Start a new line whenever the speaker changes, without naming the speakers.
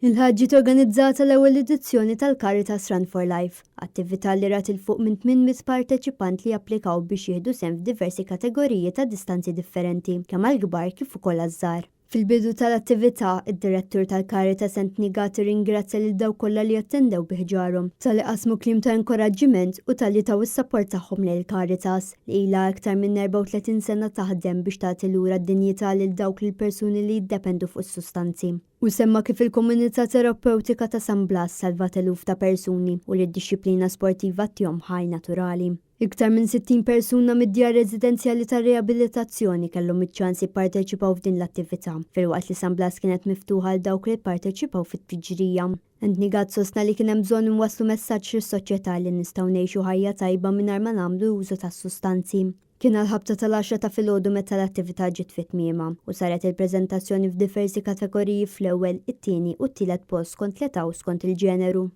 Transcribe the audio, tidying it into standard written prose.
Il-Ħadd ġiet organizzata l-ewwel edizzjoni tal-Caritas Run for Life, attività li rat 'il fuq minn 800 parteċipant li applikaw biex jieħdu sehem f'diversi kategoriji ta' distanzi differenti, kemm għall-kbar kif ukoll għaż-żgħar. Fil-bidu tal-attività, id-Direttur tal-Caritas Anthony Gatt irringrazzja lil dawk kollha li attendew bi ħġarhom, talli qasmu kliem ta' inkoraġġiment u talli taw is-sapport tagħhom lejn il-Caritas, li ilha aktar minn 34 sena taħdem biex tagħti lura d-dinjità lil dawk l-persuni li jiddependu fuq is-sustanzi. Hu semma kif il-komunità terapewtika ta' San Blas salvat eluf ta' persuni u li d-dixxiplina sportiva ttihom ħaj naturali. Iktar minn 60 persuna mid-djar residenzjali ta' riabilitazzjoni kellhom iċ-ċans jipparteċipaw f'din l-attività, filwaqt li San Blas kienet miftuħa għal dawk li pparteċipaw fit-tiġrija. Anthony Gatt sostna li kien hemm bżonn inwasslu messaġġ lis-soċjetà li nistgħu ngħixu ħajja tajba mingħajr ma nagħmlu użu tas-sustanzi. Kien għall-ħabta tal-għaxra ta' filgħodu meta l-attività ġiet fi tmiemha u saret il-preżentazzjoni f'diversi kategoriji fl-ewwel, it-tieni u t-tielet post skont l-età u skont il-ġeneru.